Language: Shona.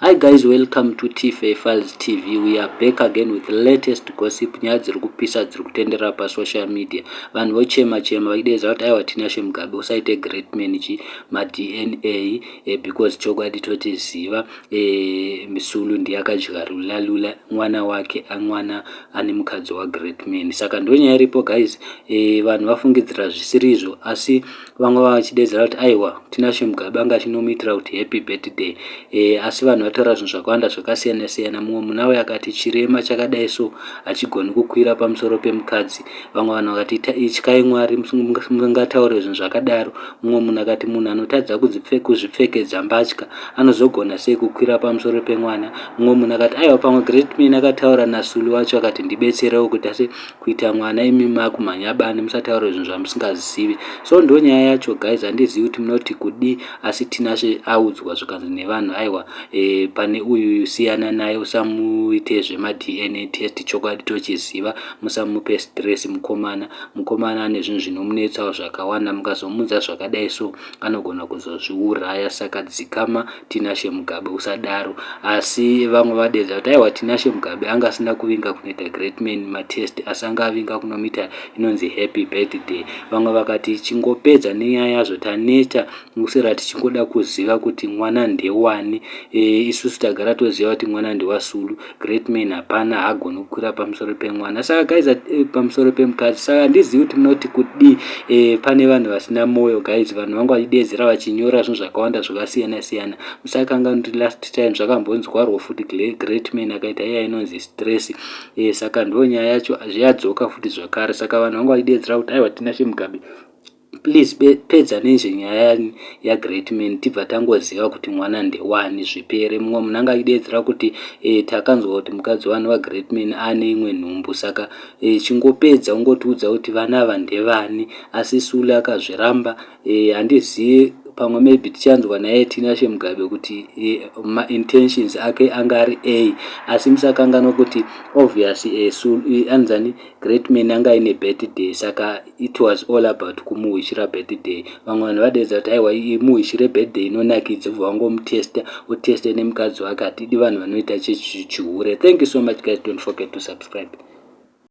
Hi guys, welcome to TFA Files TV. We are back again with the latest gossip. Nyaya dziri kupisa dziri kutenderera pasocial media. Vanhu vochema chema vachidedza kuti aiwa, Tinashe Mugabe, usaite great man chi maDNA because chokwadi totiziva Sulu ndiye akadya Lulalula mwana wake, mwana ane mukadzi wagreat man. Saka ndonyaya iripo guys. Vanhu vafungidzira zvisiri izvo, asi vamwe vachidedzera kuti aiwa, Tinashe Mugabe anga achinomuitira kuti happy birthday. Asi vanhu vataura zvinhu zvakawanda zvakasiyana siyana. Mumwe munhu auya akati chirema chakadai so hachigoni kukwira pamusoro pemukadzi. Vamwe vanhu vakati ityai Mwari, mungataure zvinhu zvakadaro. Mumwe munhu akati munhu anotadza kuzvipfekedza mbatya anozogona sei kukwira pamusoro pemwana? Mumwe munhu akati aiwa, pamwe great man akataura naSulu wacho akati ndibetserewo kuti ase kuita mwana, imi makumhanya bani, musataure zvinhu zvamusingazivi. So ndo nyaya yacho guys. Handizivi kuti munoti kudi, asi Tinashe audzwa zvikanzi nevanhu aiwa, pane uyu siyana naye, usamuite zvemaDNA test, chokwadi tochiziva, musamupe stress mukomana. Mukomana ane zvinhu zvinomunetsawo zvakawanda, mukazomudza zvakadai so anogona kuzozviuraya. Saka dzikama Tinashe Mugabe, usadaro. Asi vamwe vadedza kuti aiwa, Tinashe Mugabe anga asina kuvinga kunoita great man matest, asi anga avinga kunomuita inonzi happy birthday. Vamwe vakati chingopedza nenyaya yazvo, taneta kusera tichingoda kuziva kuti mwana ndewani. Isusu tagara toziva kuti mwana ndewaSulu. Great man hapana, haagoni kukwira pamusoro pemwana. Saka guys, pamusoro pemukadzi. Saka handizivi kuti munoti kudii. Pane vanhu vasina mwoyo guys. Vanhu vanga vachidedzera vachinyora zvinhu zvakawanda zvakasiyana siyana. Musakanga kuti last time zvakambonzwarwo futi, great man akaita iya inonzi stress. Saka ndo nyaya yacho zviyadzoka futi zvakare. Saka vanhu vanga vachidedzera kuti aiwa, Tinashe Mugabe, please pedza nezvenyaya yagreat man, tibva tangoziva kuti mwana ndewani, zvipere. Mumwe munhu anga achidedzera kuti takanzwa kuti mukadzi wani wagreat man ane imwe nhumbu, saka chingopedza ungotiudza kuti vana ava ndevani. Asi Sulu akazviramba. Handizivi, pamwe maybe tichanzwa naye Tinashe Mugabe kuti maintentions ake anga ari a, asi musakanganwa kuti obvious anzani great man anga aine birthday, saka it was all about kumuwishira birthday. Vamwe vanhu vadedza kuti aiwa, imuwishire birthday inonakidza, ubva wangomutesta, uteste nemukadzi wake. Hatidi vanhu vanoita chechihure. Thank you so much guys, don't forget to subscribe.